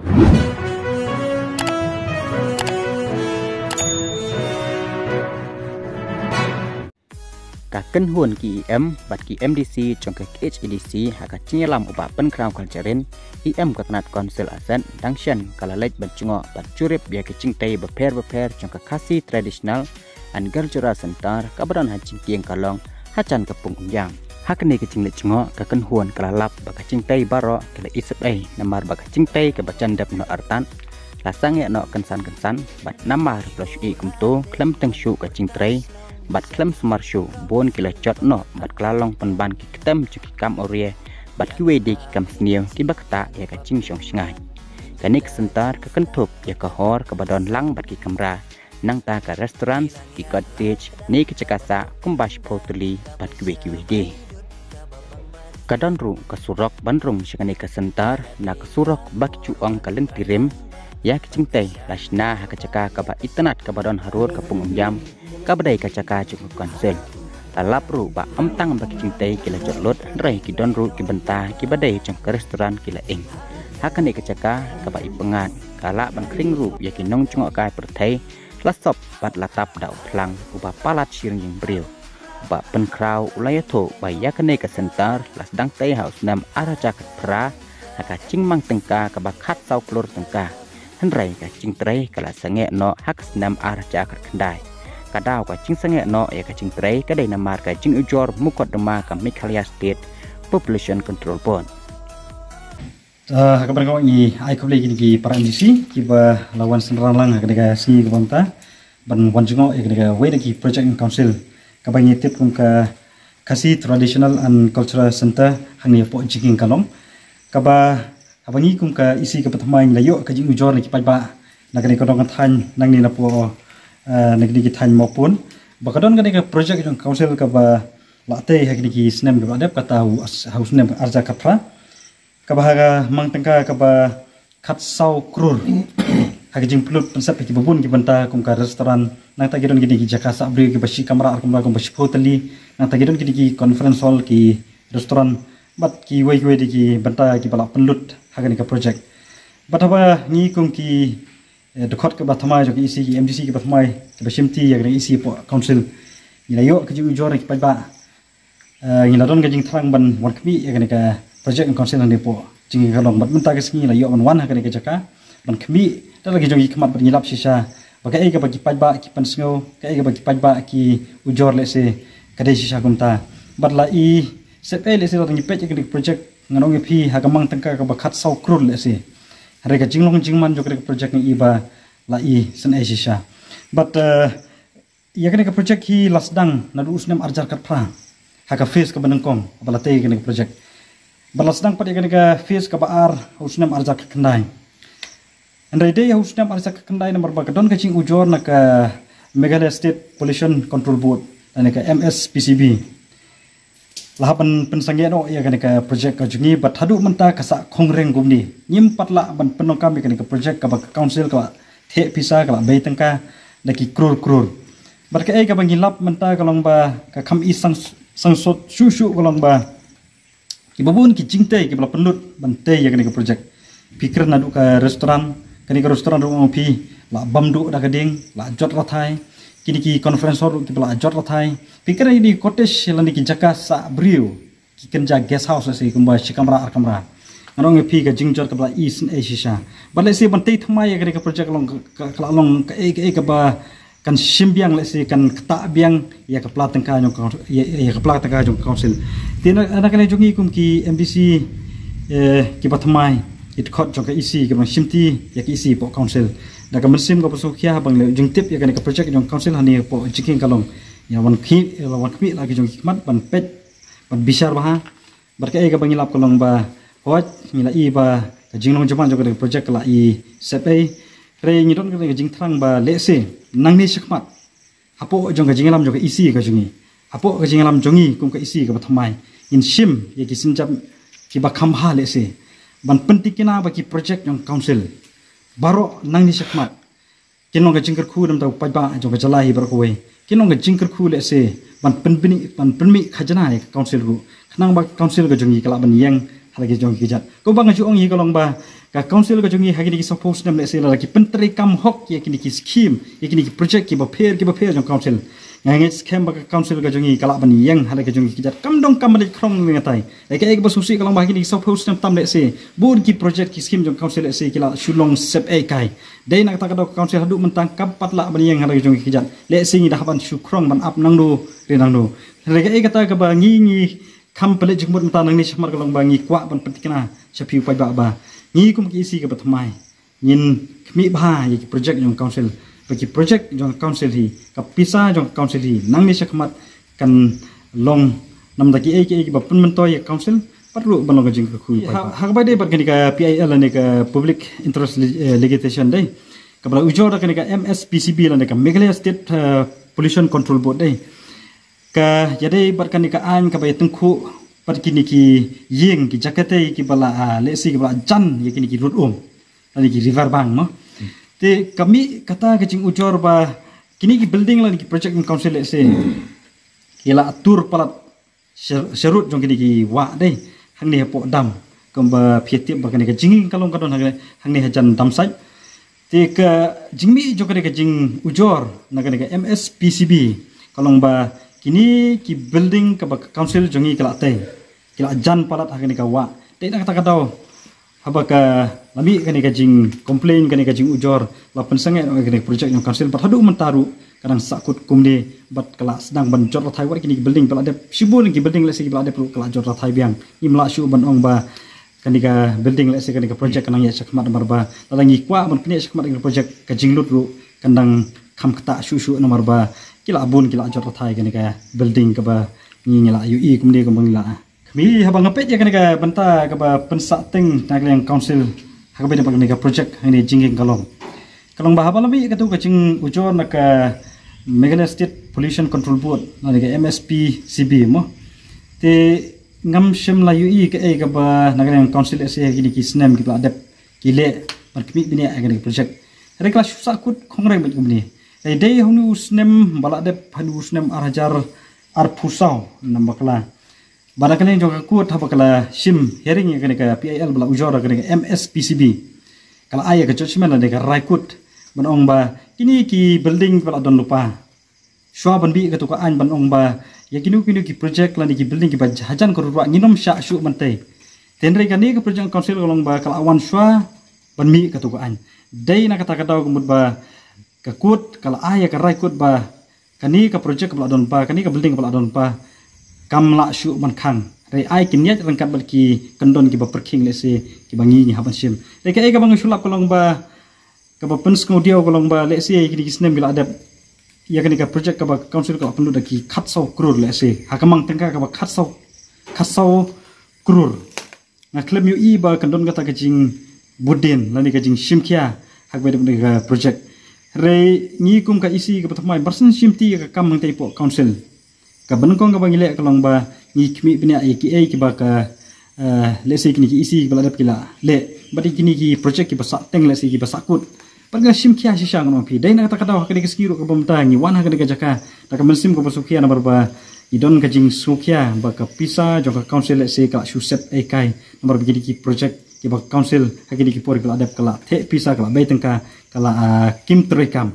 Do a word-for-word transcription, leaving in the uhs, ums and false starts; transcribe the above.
Ka kynhun ki E M bad ki M D C jong ka K H A D C ha ka jingïalam u Bah Pynkhraw Kharjahrin, E M ka tnat Council Assam, dang shen ka la leit ban jngoh bad jurip ïa ki jingtei bapher bapher jong ka Khasi Traditional and Cultural Centre kaba don ha Jingkieng Kalong, hajan ka pung Umïam. Ha kane ka jingleit jngoh, ka kynhun ka la lap ba ka jingtei baroh ki la isep ei namar ba ka jingtei kaba jan dep noh artat la sangeh noh kynsan kynsan, bad namar ba la shu ïeh kumto khlem teng shuh ka jingtrei bad khlem sumar shuh, bun ki la jot noh bad ka la long pynban ki ktem jong ki kam awria bad kiwei de ki kam sniew kiba ktah ïa ka jingshong shngaiñ. Kane ka centre ka kynthup ïa ka hor kaba don lang bad ki kamra, nangta ka restaurant, ki cottage, ne ki jaka sah kumba shiphew tylli bad kiwei kiwei de. Ka don ruh ka surok ban rung sha kane ka centre, na ka surok ba ki ju ong ka lynti rim. Ïa ki jingtei la shna ha ka jaka kaba itynnad kaba don harud ka pung Umïam, kaba dei ka jaka jong ka Council. La lap ruh ba ym tang ba ki jingtei ki la jot lut, hynrei ki don ruh ki bynta kiba dei jong ka restaurant ki la ing. Ha kane ka jaka kaba ipyngngad, ka lah ban khring ruh ïa ki nongjngohkai pyrthei, la sop bad la tap da u phlang uba palat shi ryngïeng briew. U Bah Pynkhraw u la ïathuh ba ïa kane ka centre la sdang tei ha u snem ar hajar khatphra, ha ka jingmang tyngka kaba khatsaw klur tyngka. Hynrei ka jingtrei ka la sangeh noh ha ka snem ar hajar khatkhyndai. Ka daw ka jingsangeh noh ïa ka jingtrei ka dei namar ka jingujor mukotduma ka Meghalaya State Population Control Board. Ah, ha kaba nyngkong ngi ai khublei ïa kine ki para M D C kiba la wan synran lang ha kane ka sngi kaba mynta ban wan jngoh ïa kane kawei na ki project jong ka Council kaba ngi tip kum ka Khasi Traditional and Cultural Centre hangne hapoh Jingkieng Kalong, kaba haba ngi kum ka E C kaba thymmai ngi la ïoh ka jingujor na ki paidbah na kane ka dong ka thaiñ nangne napoh, ah, na kine ki thaiñ Mawpun, ba ka don kane ka project jong ka Council kaba la tei ha kine ki snem kiba la dep, kata ha u as-, ha u snem ar hajar khatphra, kaba ha ka mang tyngka kaba khatsaw klur ha ka jingpynlut pynsep ha kiba bun ki bynta kum ka restaurant, nangta ki don kine ki jaka sah briew kiba shi kamra ar kamra kumba shiphew tylli, nangta ki don kine ki conference hall, ki restaurant bad kiwei kiwei de ki bynta kiba la pynlut ha kane ka project. Bad haba ngi kum ki, eh, dkhot kiba thymmai jong ka E C, ki M D C kiba thymmai kiba shimti ïa kane ka E C hapoh Council, ngi la ïoh ka jingujor na ki paidbah. Eh, ngi la don ka jingthrang ban wan khmih ïa kane ka project jong ka Council hangne hapoh Jingkieng Kalong, bad mynta ka sngi ngi la ïoh ban wan ha kane ka jaka ban khmih da la ki jong ki khmat bad ngi lap shisha ba kaei kaba ki paidbah ki pynsngew, kaei kaba ki paidbah ki ujor lehse ka dei shisha kumta. Bad la i sep ei lehse, la ngi peit ïa kane ka project, ngan ong ïa phi, ha ka mang tyngka kaba khatsaw klur lehse, hynrei ka jinglong jingman jong kane ka project ngi i ba la i sngewsih shisha. Bad, eh, ïa kane ka project hi la sdang naduh u snem ar hajar khatphra ha ka phase kaba nyngkong ba la tei ïa kane ka project. Bad la sdang pat ïa kane ka phase kaba ar ha u snem ar hajar khatkhyndai. Hynrei dei ha u snem ar hajar khatkhyndai namar ba ka don ka jingujor na ka Meghalaya State Pollution Control Board, lane ka M S P C B, la hap ban pynsangeh noh ïa kane ka project ka jong ngi, bad haduh mynta ka sah khongryng kumne. Ngim pat lah ban pyndonkam ïa kane ka project kaba ka Council ka la theh pisa, ka la bei tyngka da ki klur klur. Bad kaei kaba ngi lap mynta ka long ba ka kham i sang, sangsot shuh shuh ka long ba kiba bun ki jingtei kiba la pynlut ban tei ïa kane ka project. Phi kren naduh ka restaurant, kane ka restaurant ruh, ong phi, la bam duh da ka ding, la jot rathai. Kine ki conference hall ruh kiba la jot rathai. Phi kren ïa kine ki cottage lane ki jaka sah briew, ki kynja guest house lehse kumba shi kamra ar kamra. Ngan ong ïa phi, ka jingjot kaba la i sngewsih shisha. Bad lehse ban tei thymmai ïa kane ka project ka long ka, ka, ka la long kaei kaei kaba kan shim biang lehse, kan ktah biang ïa ka pla tyngka jong ka, ïa, ïa ka pla tyngka jong ka Council. Te na, na kane jong ngi kum ki M D C, eh, kiba thymmai, ki dkhot jong ka E C kiba shimti ïa ka E C hapoh Council, da ka mynsiem kaba sngewkhia haba ngi la jingtip ïa kane ka project jong ka Council hangne hapoh Jingkieng Kalong, ïa wan khmih, ïa wan khmih la ki jong ki khmat ban peit, ban bishar bha. Bad kaei kaba ngi lap ka long ba, hooid, ngi la i ba ka jinglong jingman jong kane ka project ka la i sep ei. Hynrei ngi don kane ka jingthrang ba lehse nangne shakhmat, hapoh jong ka jingïalam jong ka E C ka jong ngi, hapoh ka jingïalam jong ngi kum ka E C kaba thymmai, ngin shim ïa ki sienjam kiba kham bha lehse ban pyntikna ba ki project jong ka Council baroh nangne shakhmat kin long ka jingkyrkhu na ka bynta u paidbah jong ka jylla hi baroh kawei. Kin long ka jingkyrkhu lehse ban pynbni, ban pynmih khajna ïa ka Council ruh, khnang ba ka Council ka jong ngi ka lah ban ïeng ha la ki jong ki kjat. Kumba nga ju ong hi ka long ba ka council ka jong ngi ha kine ki saphew snem lehse lada ki pyntreikam hok ïa kine ki skim, ïa kine ki project kiba pher kiba pher jong council, nga ngeit skhem ba ka council ka jong ngi ka lah ban ïeng ha la ki jong ki kjat. Kam dang kam ban leit khrong ne ngatai. Ïa kaei kaba sngewsih ka long ba ha kine ki saphew snem tam lehse bun ki project ki skim jong council lehse ki la shu long sep ei kai. Dei na kata ka daw ka council haduh mynta kam pat lah ban ïeng ha la ki jong ki kjat. Lehse ngi da hap ban shu khrong ban ap nangno re nangno. Hynrei kaei kata kaba ngi ngi kham pynleit jingmut mynta nangne shakhmat ka long ba ngi kwah ban pynthikna sha phi u paidbah ba ngi kum ki EC kaba thymmai ngin khmih bha ïa ki project jong council. Ba ki project jong council hi, ka pisa jong council hi nangne shakhmat kan long namar da kiei kiei kiba pynmyntoi ïa council pat ruh ban long ka jingkyrkhu ïa u paidbah. Ha kaba dei bad kane ka PIL lane ka public interest li-, eh, litigation dei, kaba la ujor da kane ka MSPCB lane ka Meghalaya State, eh, Pollution Control Board dei. Ka ïadei bad kane ka aiñ kaba ïatyngkhuh bad kine ki ïing ki jaka tei kiba la, ah, lehse kiba la jan ïa kine ki rud um lane ki river bank mo. Te ka mih kata ka jingujor ba kine ki building lane ki project jong council lehse ki la atur palat sha-, sharud jong kine ki wah dei hangne hapoh dam. Kumba phi tip ba kane ka jingïing ka long ka don hangne, hangne hajan dam site. Te ka jingmih jong kane ka jingujor na kane ka MSPCB ka long ba kine ki building kaba ka council jong ngi ka la tei, ki la jan palat ha kane ka wah. Te na kata ka daw haba ka la mih kane ka jingcomplain, kane ka jingujor, la pynsangeh noh kane ka project jong council bad haduh mynta ruh ka dang sahkut kumne bad ka la sdang ban jot rathai wat kine ki building ba la dep, shibun ki building lehse kiba la dep ruh ka la jot rathai biang. Ngim lah shuh ban ong ba kane ka building lehse kane ka project ka nang ïaid shakhmat namar ba lada ngi kwah ban pynïaid shakhmat kane ka project ka jinglut ruh kan dang kham ktah shuh shuh namar ba ki la bun ki la jot rathai kane ka building kaba ngi ngi la ïohi kumne kumba ngi la khmih. Haba nga peit ïa kane ka bynta kaba pynsahteng na ka liang council ha kaba ïadei bad kane ka project hangne jingïing ka long, ka long ba haba la mih katu ka jingujor na ka Meghalaya State Pollution Control Board lane ka MSPCB mo. Te ngam shym la ïohi kaei kaba na ka liang council lehse ha kine ki snem kiba la dep ki leh ban khmih bniah ïa kane ka project. Hynrei ka la shu sahkut khongrai beit kumne. Hynrei dei ha une u snem ba la dep, ha une u snem ar hajar arphew saw namar ba ka la, ba na ka liang jong ka court haba ka la shim hearing ïa kane ka PIL ba la ujor ïa kane ka MSPCB, ka la ai ïa ka judgment lane ka rai kut ban ong ba kine ki building ba la don lypa, shuwa ban mih katu ka aiñ ban ong ba ïa kino kino ki project lane ki building kiba hajan ka rud wah ngin ym shah shuh ban tei. Te hynrei kane ka project council ka long ba ka la wan shuwa ban mih katu ka aiñ. Dei na kata ka daw ka mut ba ka court ka la ai ïa ka rai kut ba kane ka project kaba la don lypa, kane ka building kaba la don lypa kam lah shuh ban khang. Hynrei ai kin ïaid ryngkat bad ki kyndon kiba pyrkhing lehse kiba ngi ngi hap ban shim. Hynrei kaei kaba nga shu lap ka long ba kaba pynsngewdiaw ka long ba lehse ïa kine ki snem ki la dep ïa kane ka project kaba council ka la pynlut da ki khatsaw klur lehse, ha ka mang tyngka kaba khatsaw, khatsaw klur. Nga khlem ïohi ba kan don kata ka jingbud dien lane ka jingshim khia ha kaba ïadei bad ka project. Hynrei ngi kum ka EC kaba thymmai ba sngewsih shim ti ïa ka kam hangtei hapoh council. Kaba nyngkong kaba ngi leh ka long ba ngi khmih bniah ïa kiei kiba ka, eh, lehse kine ki EC kiba la dep ki la leh bad ïa kine ki project kiba sahteng lehse kiba sahkut. Bad nga shim khia shisha ngan ong phi. Dei na kata ka daw ha kane ka sngi ruh kaba mynta ngi wan ha kane ka jaka da ka mynsiem kaba sngewkhia namar ba ngi don ka jingsngewkhia ba ka pisa jong ka council lehse ka la shu sep ei kai namar ba kine ki project kiba ka council ha kine ki por kiba la dep ka la theh pisa, ka la bei tyngka, ka la, ah, kim treikam.